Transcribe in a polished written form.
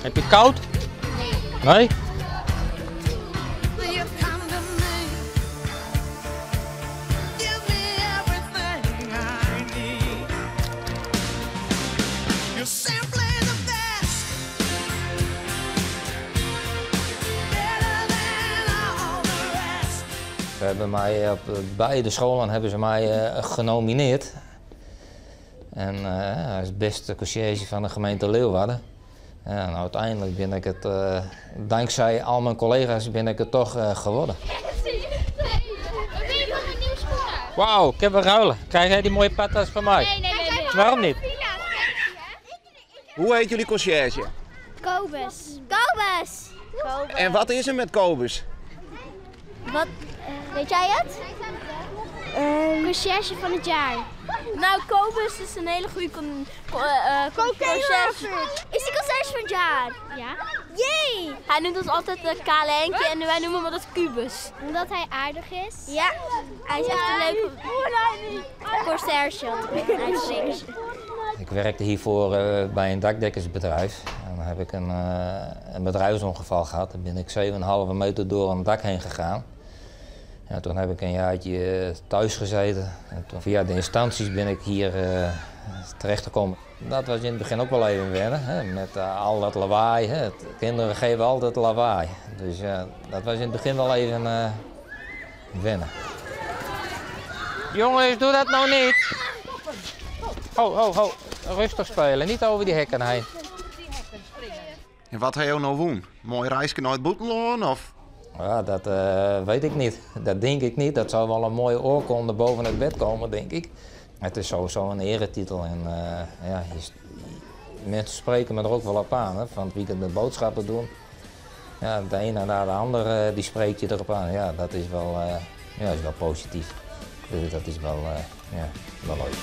Heb je het koud? Nee. Nee? Ze hebben mij op beide scholen hebben ze mij genomineerd. En hij is beste conciërge van de gemeente Leeuwarden. En uiteindelijk ben ik het, dankzij al mijn collega's, ben ik het toch geworden. Wauw, ik heb we ruilen. Krijg jij die mooie patas van mij? Nee, nee, nee, nee. Waarom niet? Hoe heet jullie conciërge? Kobus. Kobus! Kobus. En wat is er met Kobus? Wat, weet jij het? Conciërge van het jaar. Nou, Kobus is een hele goede conciërge. Is die conciërge van het jaar? Ja. Jee! Hij noemt ons altijd de kale Henkje en wij noemen hem altijd Kubus. Omdat hij aardig is? Ja. Hij is echt een leuke conciërge. Ik werkte hiervoor bij een dakdekkersbedrijf. En dan heb ik een bedrijfsongeval gehad. Dan ben ik 7,5 meter door een dak heen gegaan. Ja, toen heb ik een jaartje thuis gezeten. En toen via de instanties ben ik hier terechtgekomen. Dat was in het begin ook wel even wennen, hè, met al dat lawaai. Hè. Kinderen geven altijd lawaai. Dus dat was in het begin wel even wennen. Jongens, doe dat nou niet! Ho, ho, ho. Rustig spelen, niet over die hekken heen. En wat heb je nou woon? Mooi reisje naar het buitenland of? Ja, dat weet ik niet. Dat denk ik niet. Dat zou wel een mooie oorkonde boven het bed komen, denk ik. Het is sowieso een eretitel en ja, mensen spreken me er ook wel op aan. Hè, van het weekend met boodschappen doen. Ja, de ene na de andere die spreekt je erop aan. Ja, dat is wel, ja, is wel positief. Dus dat is wel, ja, wel leuk.